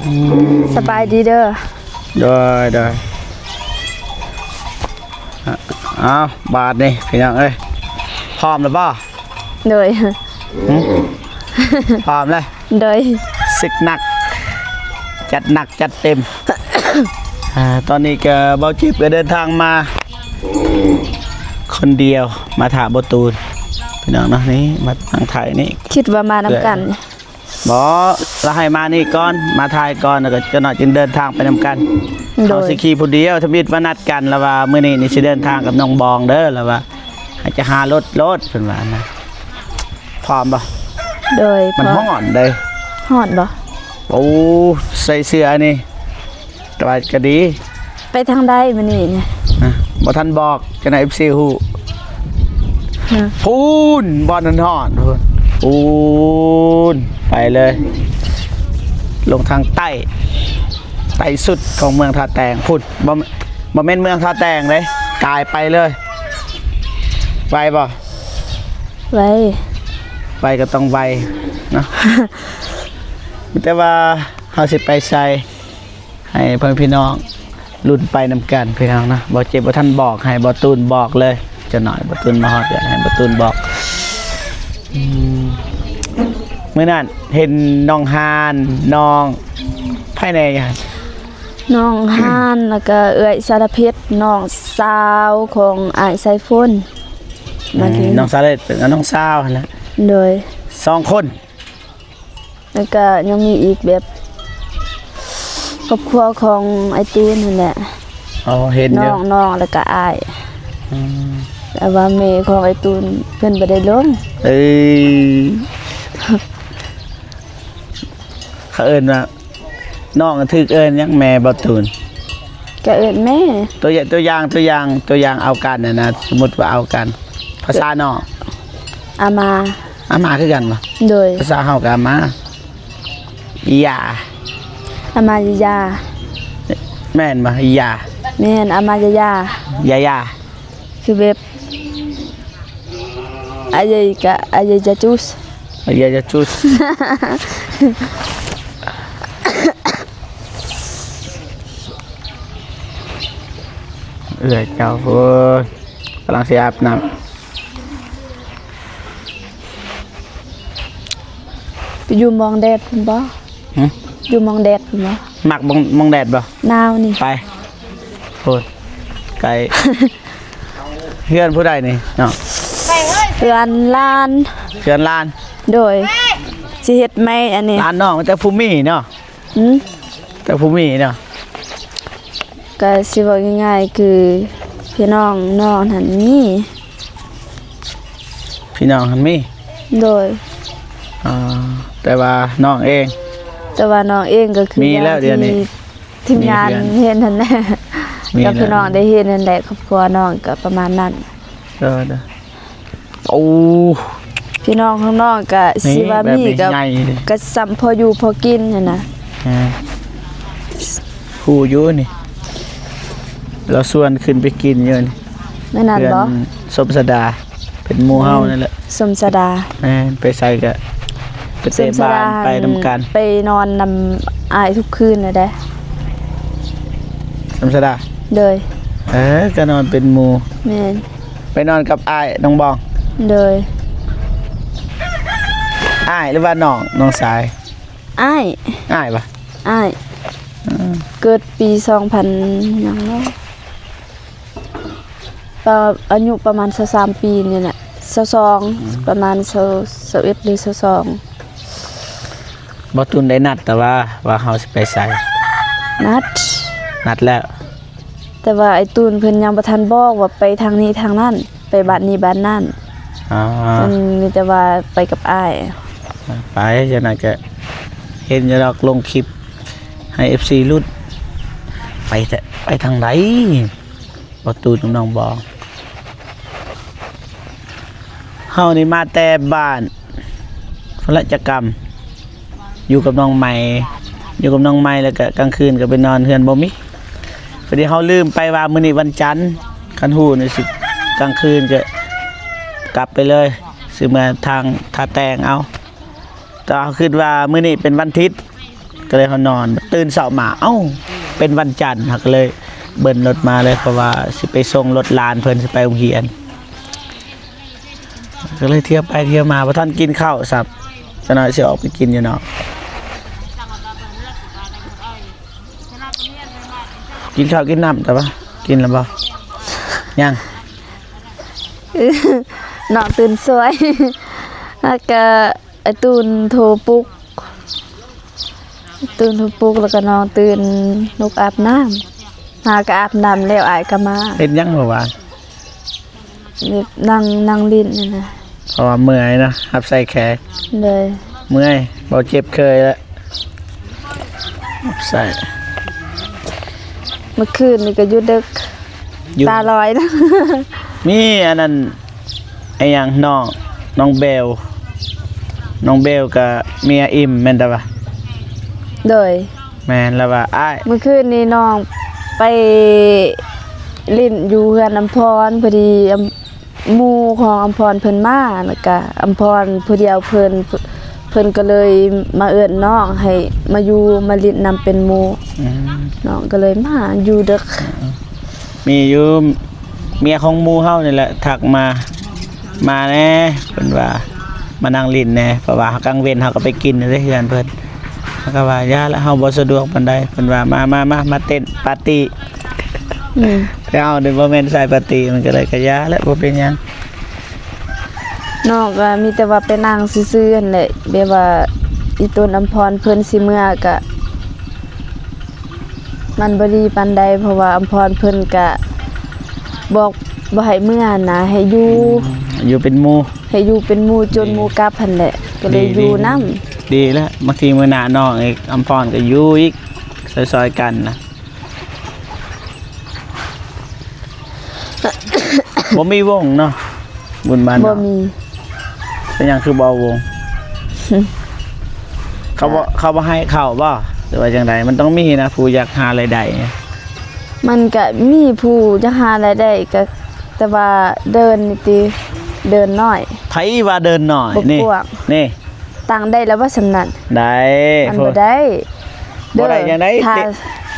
ອືມ ສະບາຍດີເດີ. ໂດຍ ໂດຍ. ອ້າວ ບາດນີ້ພີ່ນ້ອງເອີຍ ພ້ອມແລ້ວບໍ່? ໂດຍ. ຫຶ? ພ້ອມແລ້ວ? ໂດຍ. ສຶກໜັກ ຈັດໜັກຈັດເຕັມ. ອ່າ ຕອນນີ້ກໍເບົາຈິບກໍເດີນທາງມາຄົນດຽວ ມາຖ້າບໍ່ຕູນ ພີ່ນ້ອງເນາະ. ນີ້ມາທາງໄທນີ້ ຄິດວ່າມານຳກັນ. ບໍ່ ລະໃຫ້ມານີ້ກ່ອນ ມາຖ່າຍກ່ອນ ແລ້ວກໍຈັກໜ້ອຍຈຶ່ງເດີນທາງໄປນຳກັນ. ໂດຍ. ເຮົາຊິຂີ່ຜູ້ດຽວ ທຳອິດວ່ານັດກັນ ລະວ່າມື້ນີ້ນີ້ຊິເດີນທາງກັບນ້ອງບອງເດີ ລະວ່າໃຫ້ຈະຫາລົດໂລດ ເພິ່ນວ່ານະ. ພ້ອມບໍ່? ໂດຍ. ມັນຮ້ອນເດ້. ຮ້ອນບໍ່? ໂອ້ ໃສ່ເສື້ອອັນນີ້ ແຕ່ວ່າກໍດີ. ໄປທາງໃດມື້ນີ້ນະ? ຮະ ບໍ່ທັນບອກ ຈັກໜ້ອຍເອັຟຊີຮູ້. ຮະ ພຸ້ນ ບ່ອນຮ້ອນໆ ພຸ້ນ ພຸ້ນ ໄປເລີຍ ລົງທາງໃຕ້ ໃຕ້ສຸດຂອງເມືອງທ່າແຕງ ພຸ້ນ ບໍ່ ບໍ່ແມ່ນເມືອງທ່າແຕງເດ້ ກາຍໄປເລີຍ. ໄວບໍ່? ໄວ. ໄວກໍຕ້ອງໄວເນາະ. ແຕ່ວ່າເຮົາຊິໄປໃສ ໃຫ້ພໍ່ແມ່ພີ່ນ້ອງລຸ້ນໄປນຳກັນພີ່ນ້ອງເນາະ. ບໍ່ເຈັບບໍ່ທັນບອກ ໃຫ້ບໍ່ຕູນບອກເລີຍ. ຈັກໜ້ອຍບໍ່ຕູນມາຮອດ ກໍໃຫ້ບໍ່ຕູນບອກ. ອືມ ມື້ນັ້ນເຫັນນ້ອງຮານ ນ້ອງໃຜແດ່? ນ້ອງຮານ ແລ້ວກໍເອື້ອຍສາລະເພັດ ນ້ອງສາວຂອງອ້າຍສາຍຝົນ. ອືມ ມາເລີຍ ນ້ອງສາວເລັດ ນ້ອງສາວຫັ້ນແຫຼະ. ໂດຍ. ສອງຄົນ. ແລ້ວກະຍັງມີອີກແບບຄອບຄົວຂອງອ້າຍຕູນຫັ້ນແຫຼະ. ອໍ ເຫັນຢູ່ ນ້ອງ ນ້ອງ ແລ້ວກະອ້າຍ. ອືມ ແຕ່ວ່າແມ່ຂອງອ້າຍຕູນເພິ່ນບໍ່ໄດ້ລົງ. ເອີ ເຂົາເອີ້ນວ່າ ນ້ອງຖືກເອີ້ນຫຍັງ ແມ່ບໍ່ຕູນ? ກະເອີ້ນແມ່. ຕົວຢ່າງ ຕົວຢ່າງ ຕົວຢ່າງ ຕົວຢ່າງເອົາກັນຫັ້ນນະ ສົມມຸດວ່າເອົາກັນ ພາສານ້ອງ ອາມ່າ. ອາມ່າຄືກັນບໍ່? ໂດຍ. ພາສາເຮົາກໍອາມ່າ ອີ່ຍ່າ ອາມ່າ ອີ່ຍ່າ ແມ່ນບໍ່? ອີ່ຍ່າ ແມ່ນ ອາມ່າ ອີ່ຍ່າ ຢ່າ ຢ່າ ຄືແບບ ອາເຢຍກະ ອາເຢຍຈາຈູສ ອາເຢຍຈາຈູສ. ເອື້ອຍເຈົ້າ ໂອ້ຍ ກຳລັງຊິອາບນ້ຳ. ໄປຢູ່ໝ່ອງແດດພຸ້ນບໍ່? ຫຶ? ຢູ່ໝ່ອງແດດພຸ້ນບໍ່? ມັກໝ່ອງ ໝ່ອງແດດບໍ່? ໜາວນີ້ ໄປ ໂອ້ຍ ໄກ. ເຮືອນຜູ້ໃດນີ້ນ້ອງ? ເຮືອນຫຼານ. ເຮືອນຫຼານ. ໂດຍ. ຊິເຮັດໃໝ່ອັນນີ້ ຫຼານນ້ອງມີແຕ່ຜູ້ມີເນາະ. ຫຶ? ແຕ່ຜູ້ມີເນາະ. ກະຊິເວົ້າງ່າຍໆ ຄືພີ່ນ້ອງນ້ອງຫັ້ນມີ. ພີ່ນ້ອງຫັ້ນມີ? ໂດຍ. ອໍ ແຕ່ວ່ານ້ອງເອງ ແຕ່ວ່ານ້ອງເອງກໍຄື ມີແລ້ວ ຢ່າງທີ່ ດຽວນີ້ ທີມງານ ມີເຮືອນ ເຫັນຫັ້ນແຫຼະ ມີ ກັບພີ່ນ້ອງ ແລ້ວ ໄດ້ເຫັນຫັ້ນແຫຼະ ຄອບຄົວນ້ອງກໍປະມານນັ້ນ. ເອີ ໂອ້ ພີ່ນ້ອງຂ້າງນອກກະ ນີ້ ຊິວ່າມີ ແບບນີ້ ກະ ໃຫຍ່ ກະສ່ຳພໍຢູ່ພໍກິນຫັ້ນນະ. ອ່າ ຮູ້ຢູ່ນີ້ ລາວຊວນຂຶ້ນໄປກິນຢູ່ນີ້. ແມ່ນນັ້ນບໍ່? ເພື່ອນສົມສະດາ ເປັນໝູ່ເຮົານັ້ນແຫຼະ. ສົມສະດາ. ແມ່ນ ໄປໃສກະ ໄປເຕະບານ ໄປນຳກັນ ໄປນອນນຳອ້າຍທຸກຄືນນະເດ້. ສົມສະດາ. ໂດຍ. ເອີ ກະນອນເປັນໝູ່. ແມ່ນ. ໄປນອນກັບອ້າຍນ້ອງບອງ. ໂດຍ. ອ້າຍ ຫຼືວ່ານ້ອງ ນ້ອງຊາຍ? ອ້າຍ. ອ້າຍປະ? ອ້າຍ. ເກີດປີສອງພັນຫຍັງເນາະ ປະ ອາຍຸປະມານຊາວສາມປີນີ້ແຫຼະ ຊາວສອງ ອືມ ປະມານຊາວ ຊາວເອັດ ຫຼື ຊາວສອງ. ບໍ່ຕູນໄດ້ນັດແຕ່ວ່າ ວ່າເຮົາຊິໄປໃສ? ນັດ. ນັດແລ້ວ. ແຕ່ວ່າອ້າຍຕູນເພິ່ນຍັງບໍ່ທັນບອກວ່າໄປທາງນີ້ທາງນັ້ນ ໄປບ້ານນີ້ບ້ານນັ້ນ. ອໍ ເພິ່ນມີແຕ່ວ່າໄປກັບອ້າຍ. ໄປ ຈັ່ງນັ້ນກະເຫັນຢູ່ດອກລົງຄລິບໃຫ້ເອັຟຊີລຸ້ນ. ໄປແຕ່ ໄປທາງໃດ? ບໍ່ຕູນກັບນ້ອງບອງ. ເຮົານີ້ມາແຕ່ບ້ານ ພຸ້ນລະ ຈັກກຳ ຢູ່ກັບນ້ອງໃໝ່ ຢູ່ກັບນ້ອງໃໝ່ ແລ້ວກະກາງຄືນກະໄປນອນເຮືອນບໍ່ມີ. ພໍດີເຮົາລືມໄປວ່າມື້ນີ້ວັນຈັນ ຄັນຮູ້ນີ້ຊິກາງຄືນກະກັບໄປເລີຍ ຊິເມືອທາງທ່າແຕງເອົາ. ແຕ່ເຮົາຄິດວ່າມື້ນີ້ເປັນວັນທິດ ກໍເລີຍເຮົານອນ ຕື່ນເຊົ້າມາ ເອົ້າ ເປັນວັນຈັນ ເຮົາກໍເລີຍເບິ່ນລົດມາເລີຍ ເພາະວ່າຊິໄປສົ່ງລົດຫຼານເພິ່ນ ຊິໄປໂຮງຮຽນ ກໍເລີຍທ່ຽວໄປທ່ຽວມາ ບໍ່ທັນກິນເຂົ້າຊ້ຳ ຈັກໜ້ອຍຊິອອກໄປກິນຢູ່ນອກ. ກິນເຂົ້າກິນນ້ຳແຕ່ວ່າ ກິນແລ້ວບໍ່? ຍັງ. ນ້ອງຕື່ນສວຍ ແລ້ວກະອ້າຍຕູນໂທປຸກ ຕື່ນໂທປຸກ ແລ້ວກະນ້ອງຕື່ນ ລູກອາບນ້ຳ ຫາກະອາບນ້ຳແລ້ວ ອ້າຍກະມາ. ເຮັດຫຍັງເມື່ອວານ? ນັ່ງ ນັ່ງຫຼິ້ນຫັ້ນນະ ເພາະວ່າເມື່ອຍເນາະ ຮັບໃຊ້ແຂກ. ໂດຍ. ເມື່ອຍ ບໍ່ເຈັບເຄີຍແລ້ວ ຮັບໃຊ້. ເມື່ອຄືນນີ້ກໍຢູ່ດຶກ ຢູ່ ຕາລອຍນະ. ມີອັນນັ້ນ ອີຫຍັງ ນ້ອງ ນ້ອງແບວ ນ້ອງແບວກໍເມຍອີ່ມແມ່ນຕະວະ? ໂດຍ. ແມ່ນ ລະວ່າ ອ້າຍ ມື້ຄືນນີ້ນ້ອງໄປຫຼິ້ນຢູ່ເຮືອນອຳພອນ ພໍດີ ອຳ ໝູ່ຂອງອຳພອນເພິ່ນມາ ແລ້ວກະອຳພອນຜູ້ດຽວເພິ່ນ ເພິ່ນກໍເລີຍມາເອີ້ນນ້ອງໃຫ້ມາຢູ່ມາຫຼິ້ນນຳເປັນໝູ່. ອືມ. ນ້ອງກໍເລີຍມາຢູ່ເດິກ. ອືມ. ມີຢູ່ ເມຍຂອງໝູ່ເຮົານີ້ແຫຼະທັກມາ ມາແດ່ ເພິ່ນວ່າ ມານັ່ງຫຼິ້ນແດ່ ເພາະວ່າກາງເວັນເຮົາກໍໄປກິນຢູ່ເດ້ເຮືອນເພິ່ນ ເຮົາກໍວ່າຢ່າລະ ເຮົາບໍ່ສະດວກປານໃດ ເພິ່ນວ່າ ມາ ມາ ມາ ມາເຕັ້ນປາຕີ້. ອືມ. ແຕ່ເຮົານີ້ບໍ່ແມ່ນສາຍປາຕີ້ ມັນກໍເລີຍ ກໍຢ່າລະ ບໍ່ເປັນຫຍັງ. ນ້ອງກໍມີແຕ່ວ່າໄປນັ່ງຊື່ໆຫັ້ນແຫຼະ ແບບວ່າອີ່ຕົນອຳພອນເພິ່ນຊິເມືອກະ ມັນບໍ່ດີປານໃດ ເພາະວ່າອຳພອນເພິ່ນກະບອກບໍ່ໃຫ້ເມືອຫັ້ນນະ ໃຫ້ຢູ່ ອືມ ຢູ່ເປັນໝູ່ ໃຫ້ຢູ່ເປັນໝູ່ຈົນ ດີ ໝູ່ກັບຫັ້ນແຫຼະ ກໍເລີຍຢູ່ນຳ. ດີແລ້ວ ບາງທີມື້ໜ້ານ້ອງອີກ ອຳພອນກໍຢູ່ອີກ ຊ່ອຍໆກັນນະ. ບໍ່ມີວົງເນາະ ບຸນບ້ານເຮົາ ບໍ່ມີ. ເປັນຫຍັງຄືບໍ່ເອົາວົງ? ເຂົາບໍ່ ເຂົາບໍ່ໃຫ້ເຂົ້າບໍ່ ຫຼືວ່າຈັ່ງໃດ? ມັນຕ້ອງມີນະ ຜູ້ຢາກຫາລາຍໄດ້. ມັນກະມີຜູ້ຢາກຫາລາຍໄດ້ ກະ ແຕ່ວ່າເດີ່ນນີ້ຕິ ເດີ່ນນ້ອຍ. ໃຜວ່າເດີ່ນນ້ອຍ? ບໍ່ ນີ້ ກວ້າງ ນີ້. ຕັ້ງໄດ້ແລ້ວບໍ່ສ່ຳນັ້ນ? ໄດ້ ມັນບໍ່ໄດ້ ບໍ່ໄດ້ຈັ່ງໃດ? ຖ້າ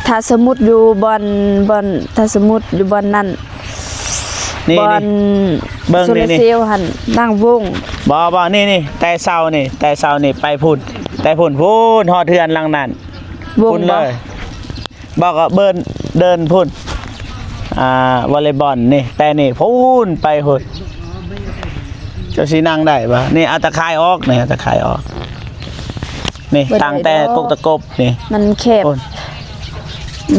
ຖ້າສົມມຸດຢູ່ບ່ອນ ບ່ອນ ຖ້າສົມມຸດຢູ່ບ່ອນນັ້ນ ນີ້ ບ່ອນ ນີ້ ເບິ່ງ ໂຊລາເຊວຫັ້ນ ຕັ້ງວົງ. ບໍ່ ບໍ່ ນີ້ ນີ້ ແຕ່ເສົານີ້ ແຕ່ເສົານີ້ໄປພຸ້ນ ແຕ່ພຸ້ນ ພຸ້ນ ຮອດເຮືອນຫຼັງນັ້ນ ວົງ ພຸ້ນເລີຍ. ບໍ່ ກໍເບິ່ນ ເດີ່ນພຸ້ນ ອ່າ ວໍເລບອນນີ້ ແຕ່ນີ້ພຸ້ນໄປພຸ້ນ ເຈົ້າຊິນັ່ງໄດ້ບໍ່? ນີ້ ເອົາຕາຂ່າຍອອກ ນີ້ ເອົາຕາຂ່າຍອອກ ນີ້ ບໍ່ໄດ້ ຕັ້ງແຕ່ ດອກ ກົກຕະກົບນີ້ ມັນແຄບ ພຸ້ນ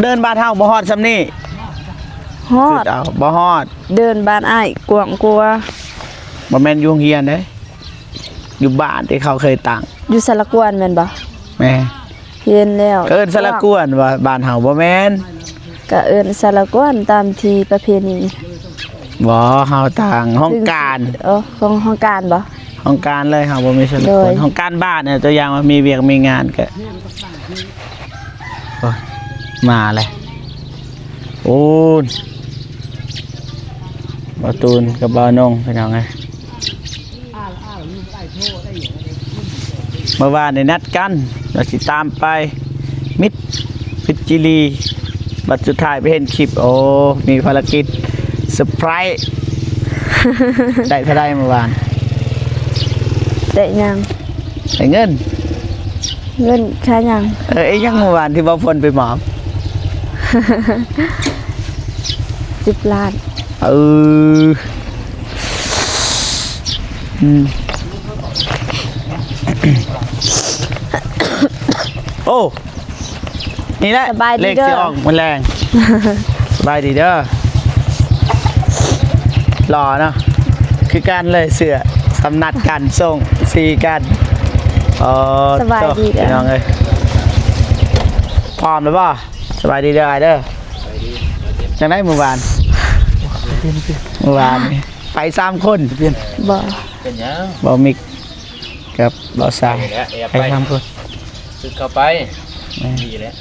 ເດີ່ນບ້ານເຮົາບໍ່ຮອດສ່ຳນີ້. ຮອດ ຄຶດເອົາ ບໍ່ຮອດ ເດີ່ນບ້ານອ້າຍກວ້າງກວ່າ. ບໍ່ແມ່ນຢູ່ໂຮງຮຽນເດ້ ຢູ່ບ້ານທີ່ເຂົາເຄີຍຕັ້ງ ຢູ່ສາລະກວນແມ່ນບໍ່? ແມ່ນ. ເຫັນແລ້ວ ເອີ້ນສາລະກວນວ່າ ບ້ານເຮົາບໍ່ແມ່ນ ກະເອີ້ນສາລະກວນຕາມທີ່ປະເພນີ. ບໍ່ ເຮົາຕັ້ງຫ້ອງການ ເອີ ຂອງຫ້ອງການບໍ່? ຫ້ອງການເລີຍ ເຮົາບໍ່ມີສາລະກວນ ໂດຍ ຫ້ອງການບ້ານເນາະ ຕົວຢ່າງວ່າມີວຽກມີງານກະ ໂອ້ຍ ມາແລ້ວ ໂອ້ຍ ບ່າວຕູນກັບບ່າວນົງ ພີ່ນ້ອງເອີຍ. ເມື່ອວານນີ້ນັດກັນວ່າຊິຕາມໄປມິດພິດຈີຣີ ບັດສຸດທ້າຍໄປເຫັນຄລິບ ໂອ້ ມີພາລະກິດເຊີໄພຣສ໌. ໄດ້ເທົ່າໃດເມື່ອວານ? ໄດ້ຫຍັງ? ໄດ້ເງິນ. ເງິນຄ່າຫຍັງ? ເອີ ອີຫຍັງເມື່ອວານທີ່ບ່າວຝົນໄປມອບ? ສິບລ້ານ. ເອີ ອືມ ໂອ້ ນີ້ແຫຼະ ສະບາຍດີເດີ ເລກຊິອອກມື້ແລງ. ສະບາຍດີເດີ ຫຼໍ່ເນາະ ຄືກັນເລີຍ ເສື້ອສຳນັດກັນ ສົ່ງສີກັນ. ອໍ ສະບາຍດີເດີ ພີ່ນ້ອງເອີຍ ພ້ອມແລ້ວບໍ່? ສະບາຍດີເດີອ້າຍເດີ. ຈັ່ງໃດມື້ວານ? ມື້ວານນີ້ໄປສາມຄົນ. ບໍ່ ເປັນຫຍັງ? ບໍ່ມິກ ກັບບໍ່ສາຍ ໄປແລ້ວ ແອບໄປ ໄປສາມຄົນ ສຶກເຂົ້າໄປ. ແມ່ນ ດີແລ້ວ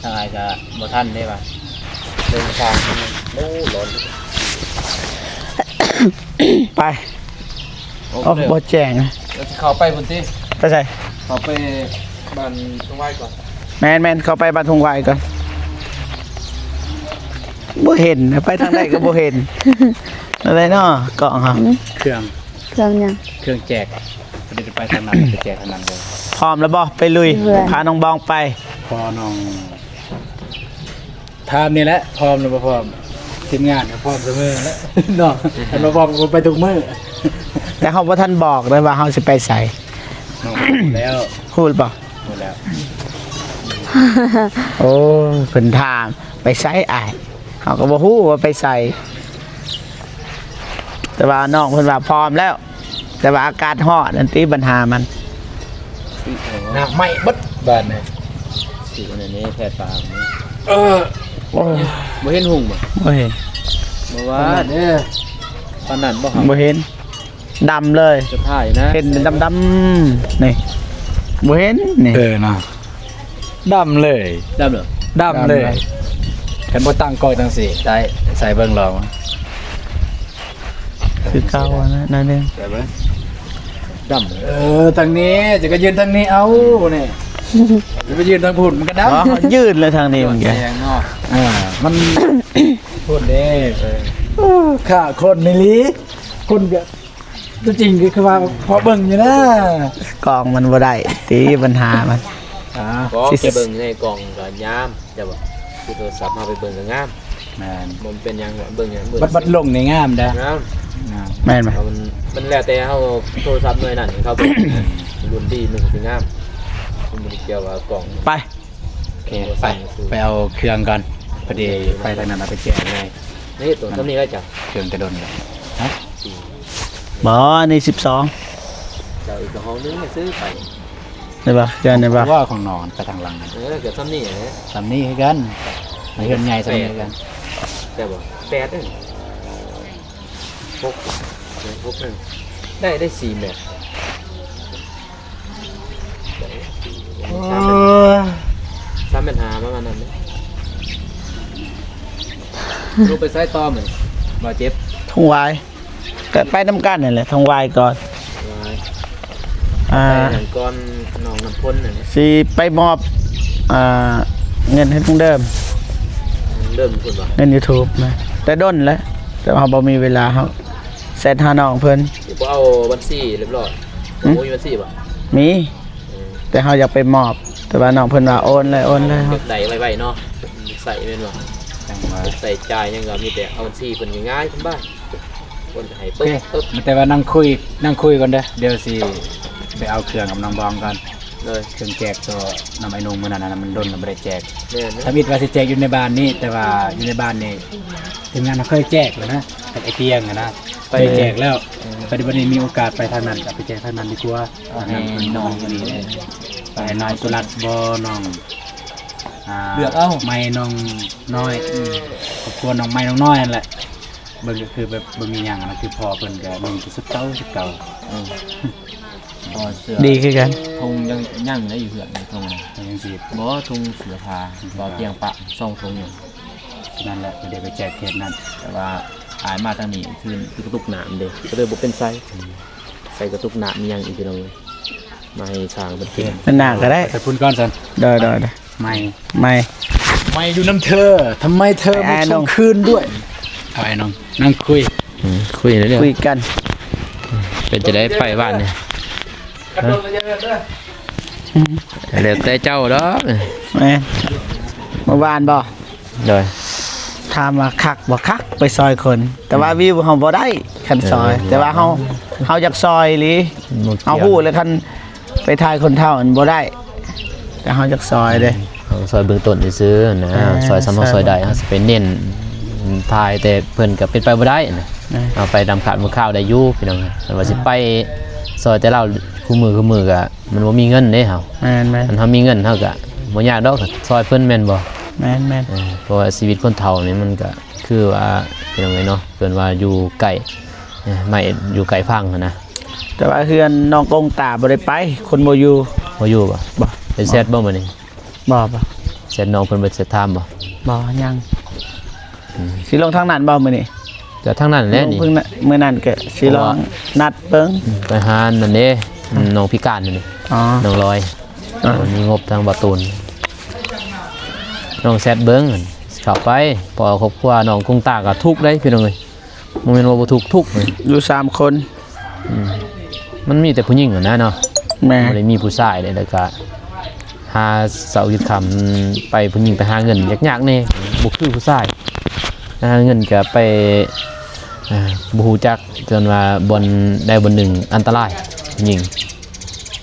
ທາງອ້າຍກະບໍ່ທັນເດ້ວ່າ ເດີນທາງ ໂອ້ ຮ້ອນ ໄປ. ໂອ້ ບໍ່ແຈ້ງ ແລ້ວຊິເຂົ້າໄປພຸ້ນຕິ? ໄປໃສ? ເຂົ້າໄປ ບ້ານທົ່ງຫວາຍກ່ອນ. ແມ່ນໆ ເຂົ້າໄປບ້ານທົ່ງຫວາຍກ່ອນ. ບໍ່ເຫັນ ໄປທາງໃດກໍບໍ່ເຫັນ. ອັນໃດເນາະ ກ້ອງເຮົາ? ເຄື່ອງ ເຄື່ອງຫຍັງ? ເຄື່ອງແຈກ. ພໍດີໄປທາງນັ້ນ ໄປແຈກທາງນັ້ນເລີຍ. ພ້ອມແລ້ວບໍ່? ໄປລຸຍ. ເພື່ອນ ພານ້ອງບອງໄປ. ພໍນ້ອງ ຖາມນີ້ແຫຼະ ພ້ອມຫຼືບໍ່ພ້ອມ? ທີມງານກໍພ້ອມສະເໝີແຫຼະເນາະ. ຄັນບໍ່ພ້ອມກໍໄປທຸກມື້. ແຕ່ເຮົາບໍ່ທັນບອກເລີຍວ່າເຮົາຊິໄປໃສ. ເນາະ ແລ້ວ ຮູ້ຫຼືບໍ່? ຮູ້ແລ້ວ. ໂອ້ ເພິ່ນຖາມໄປໃສອ້າຍ? ເຮົາກໍບໍ່ຮູ້ວ່າໄປໃສ. ແຕ່ວ່ານ້ອງເພິ່ນວ່າພ້ອມແລ້ວ. ແຕ່ວ່າອາກາດຮ້ອນນັ້ນຕິບັນຫາມັນ. ໜ້າໄໝ້ເບິດບາດນີ້. ຊິອັນນີ້ແພດປາກນີ້. ເອີ ໂອ້ຍ ບໍ່ເຫັນຮຸ່ງບໍ່? ບໍ່ເຫັນ. ບໍ່ວ່າເດີ ປານນັ້ນບໍ່? ບໍ່ເຫັນ. ດຳເລີຍ. ສຸດທ້າຍນະ ເຫັນເປັນດຳໆ ນີ້ ບໍ່ເຫັນນີ້. ເອີເນາະ. ດຳເລີຍ. ດຳເລີຍ. ດຳເລີຍ. ດຳເລີຍ. ຄັນບໍ່ຕັ້ງກ້ອງຈັ່ງຊີ້ ໄດ້ໃສ່ເບິ່ງລອງ. ຄືເກົ່ານະ ໜ້ອຍໜຶ່ງ. ໄດ້ເບິ່ງ. ດຳ. ເອີ ທາງນີ້ ຈະກະຢືນທາງນີ້ ເອົາ ນີ້ ຈະໄປຢືນທາງພຸ້ນ ມັນກະດຳ. ອໍ ຢືນແລ້ວທາງນີ້ມັນກະ ແດງເນາະ. ເອີ ມັນພຸ້ນເດ້. ເອີ ຂ້າຄົນນີ້ຫຼີ ຄົນກະ ຕົວຈິງກໍຄືວ່າພໍເບິ່ງຢູ່ນະ. ກ້ອງມັນບໍ່ໄດ້ຕິ ບັນຫາມັນ. ອ່າ ກໍໄປເບິ່ງໃນກ້ອງກໍງາມ ແຕ່ວ່າຄືໂທລະສັບເຮົາໄປເບິ່ງກໍງາມ. ແມ່ນ. ບໍ່ເປັນຫຍັງ ເບິ່ງຫຍັງ ເບິ່ງ ບັດ ບັດລົງນີ້ງາມເດ້. ງາມ. ງາມ. ແມ່ນບໍ່? ມັນ ມັນແລ້ວແຕ່ເຮົາ ໂທລະສັບໜ່ວຍນັ້ນເຂົາເບິ່ງ ລຸ້ນດີມັນກໍຊິງາມ. ມັນບໍ່ໄດ້ກ່ຽວວ່າກ້ອງ. ໄປ. ໂອເຄ ໄປ ໄປເອົາເຄື່ອງກ່ອນ. ພໍດີໄປທາງນັ້ນ ເອົາໄປແຈກເລີຍ. ນີ້ຕົວສ່ຳນີ້ໄດ້ຈ້ະ ເຄື່ອງກະດົນແລ້ວ. ຮະ? ບໍ່ ອັນນີ້ສິບສອງ. ເຈົ້າອີກຫ້ອງໜຶ່ງຊື້ໄປ ໄດ້ບໍ່? ເຈົ້າໄດ້ບໍ່? ວ່າຂອງນອນໄປທາງຫຼັງ. ເອີ ກໍສ່ຳນີ້ແຫຼະ. ສ່ຳນີ້ຄືກັນ. ໃນເຮືອນໃຫຍ່ສ່ຳນີ້ຄືກັນ. ແປດ ແຕ່ບໍ່ ແປດເດ້. ຫົກ ຫົກ ໄດ້ ໄດ້ສີ່ແມັດ. ໂອ້ຍ ສາມແມັດຫ້າປະມານນັ້ນເດ້. ລູກໄປໃສຕໍ່ມື້ນີ້ ບາດເຈັບ? ທົ່ງຫວາຍ ກໍໄປນຳກັນນັ້ນແຫຼະ ທົ່ງຫວາຍກ່ອນ. ຫວາຍ ອ່າ ໄປນັ້ນກ່ອນ ນ້ອງນ້ຳພົນນັ້ນ. ຊິໄປມອບ ອ່າ ເງິນໃຫ້ທາງເດີມ. ເດີມພຸ້ນບໍ່? ເງິນຢູທູບນະ ແຕ່ດົນແລ້ວ ແຕ່ວ່າເຮົາບໍ່ມີເວລາ ເຮົາແຊັດຫານ້ອງເພິ່ນ. ບໍ່ເອົາບັນຊີຮຽບຮ້ອຍ? ຫຶ? ບໍ່ມີບັນຊີບໍ່? ມີ. ເອີ ແຕ່ເຮົາຢາກໄປມອບ ແຕ່ວ່ານ້ອງເພິ່ນວ່າໂອນເລີຍ ໂອນເລີຍ. ຢາກໄດ້ໄວໆເນາະ ໃຊ້ແມ່ນບໍ່? ຈັ່ງວ່າ ໃຊ້ຈ່າຍຫຍັງກໍມີແຕ່ເອົາບັນຊີເພິ່ນງ່າຍໆ ສະບາຍ. ໂອນໃຫ້ປຶບ ໂອເຄ ປຶບ. ແຕ່ວ່ານັ່ງຄຸຍ ນັ່ງຄຸຍກ່ອນເດີ ດຽວຊິໄປເອົາເຄື່ອງກັບນ້ອງບອງກ່ອນ. ໂດຍ ເຄື່ອງແຈກໂຕນຳໄອ້ໜຸ່ງມື້ນັ້ນນະ ມັນດົນແລ້ວບໍ່ໄດ້ແຈກ. ແມ່ນນະ. ທຳອິດວ່າຊິແຈກຢູ່ໃນບ້ານນີ້ ແຕ່ວ່າຢູ່ໃນບ້ານນີ້ ທີມງານເຮົາເຄີຍແຈກແລ້ວນະ ກັບໄອ້ຕຽງຫັ້ນນະ ໄປ ເຄີຍແຈກແລ້ວ. ເອີ ແຕ່ບັດນີ້ມີໂອກາດໄປທາງນັ້ນ ກໍໄປແຈກທາງນັ້ນດີກວ່າ. ເອົາໃຫ້ນ້ອງນີ້ເດ້ ໄປໃຫ້ນ້ອງສຸລັດບໍ່ ນ້ອງ ອ່າ ເລືອກເອົາ ໄມ້ນ້ອງນ້ອຍ. ອືມ ຄອບຄົວນ້ອງໄມ້ນ້ອງນ້ອຍຫັ້ນແຫຼະ. ເບິ່ງກໍຄືແບບບໍ່ມີຫຍັງນະ ຄືພໍ່ເພິ່ນກໍນຸ່ງແຕ່ຊຸດເກົ່າ ຊຸດເກົ່າ. ອືມ ພໍເສື້ອ ດີຄືກັນ. ທຸງຍັງ ຍັງໄດ້ຢູ່ເຮືອນນີ້ ທຸງນະ ຍັງຊິ ບໍ່ ທຸງເສື້ອຜ້າ ເບົາຕຽງປະ ສອງທຸງ. ນັ້ນແຫຼະ ກໍໄດ້ໄປແຈກເຂດນັ້ນ ແຕ່ວ່າອ້າຍມາທາງນີ້ຄື ຄືກະຕຸກນ້ຳເດ້ ກໍເລີຍບໍ່ເປັນໄສ. ອືມ ໃສ່ກະຕຸກນ້ຳມີຫຍັງອີກ ພີ່ນ້ອງເອີຍ ມາໃຫ້ຊ່າງເພິ່ນກິນ. ເອີ ໜ້າກໍໄດ້ ໄປພຸ້ນກ່ອນຊັ້ນ. ໂດຍໆໆ. ໄມ ໄມ ໄມຢູ່ນຳເທີ ທຳໄມເທີບໍ່ສົ່ງຄືນດ້ວຍ? ເອົາໄອ້ນ້ອງນັ່ງຄຸຍ. ອືມ ຄຸຍເລື່ອຍ ຄຸຍກັນ. ເປັນຈັ່ງໃດໄປບ້ານນີ້? ຮະ? ແລ້ວແຕ່ເຈົ້າດອກ. ແມ່ນ ເມື່ອວານບໍ່? ໂດຍ ຖາມວ່າຄັກບໍ່? ຄັກ ໄປຊ່ອຍຄົນ ແຕ່ວ່າ ອືມ ວິວເຮົາບໍ່ໄດ້ຄັນຊ່ອຍ. ເອີ ແຕ່ວ່າເຮົາ ເຮົາຢາກຊ່ອຍອີ່ຫຼີ. ເຮົາຮູ້ແລ້ວ ຄັນໄປຖ່າຍຄົນເຖົ້າມັນບໍ່ໄດ້ ແຕ່ເຮົາຢາກຊ່ອຍເດ້. ເຮົາຊ່ອຍເບື້ອງຕົ້ນຊື່ໆນະ. ເອີ ຊ່ອຍສ່ຳເຮົາຊ່ອຍໄດ້ ເຮົາຊິໄປເນັ້ນຖ່າຍ ແຕ່ເພິ່ນກໍເປັນໄປບໍ່ໄດ້ນະ. ເອີ ເຮົາໄປນຳຄາດມື້ຄາວໄດ້ຢູ່ ພີ່ນ້ອງ. ຄັນວ່າຊິໄປຊ່ອຍແຕ່ລາວຄູ່ມື້ ຄູ່ມື້ກໍ ມັນບໍ່ມີເງິນເດ້ເຮົາ. ແມ່ນໆ ຄັນເຮົາມີເງິນເຮົາກະບໍ່ຍາກດອກ ຊ່ອຍເພິ່ນແມ່ນບໍ່? ແມ່ນໆ ເອີ ເພາະວ່າຊີວິດຄົນເຖົ້ານີ້ມັນກະຄືວ່າ ພີ່ນ້ອງເອີຍເນາະ ເພິ່ນວ່າຢູ່ໃກ້ ເອີ ໄມ້ຢູ່ໃກ້ຝັ່ງຫັ້ນນະ. ແຕ່ວ່າເຮືອນນ້ອງກົງຕາບໍ່ໄດ້ໄປ ຄົນບໍ່ຢູ່. ບໍ່ຢູ່ບໍ່? ບໍ່. ໄປແຊັດບໍ່ມື້ນີ້? ບໍ່ ບໍ່. ແຊັດນ້ອງເພິ່ນບໍ່ໄດ້ແຊັດຖາມບໍ່? ບໍ່ ຍັງ. ອືມ ຊິລົງທາງນັ້ນບໍ່ມື້ນີ້? ກໍທາງນັ້ນແຫຼະນີ້ ເພິ່ງນະ ມື້ນັ້ນກໍຊິລອງນັດເບິ່ງ. ອືມ ໄປຫານັ້ນເດ້ ອືມ ນ້ອງພິການນັ້ນເດ້. ອໍ ນ້ອງລອຍ. ເອີ ມີງົບທາງບ່າວຕູນ ລອງແຊັດເບິ່ງ ເຂົ້າໄປ ເພາະວ່າຄອບຄົວນ້ອງກຸງຕາກໍທຸກເດ້ພີ່ນ້ອງເອີຍ ບໍ່ແມ່ນວ່າບໍ່ທຸກ ທຸກເລີຍ ຢູ່ສາມຄົນ ອືມ ມັນມີແຕ່ຜູ້ຍິງຫັ້ນນະເນາະ ແມ່ນ ບໍ່ໄດ້ມີຜູ້ຊາຍເດ້ ແລ້ວກະຫາເຊົ້າກິນຄ່ຳ ໄປ ຜູ້ຍິງໄປຫາເງິນຍາກໆແດ່ ບໍ່ຄືຜູ້ຊາຍ ຫາເງິນກະໄປ ອ່າ ບໍ່ຮູ້ຈັກ ຈົນວ່າບ່ອນໃດບ່ອນໜຶ່ງອັນຕະລາຍ ຜູ້ຍິງ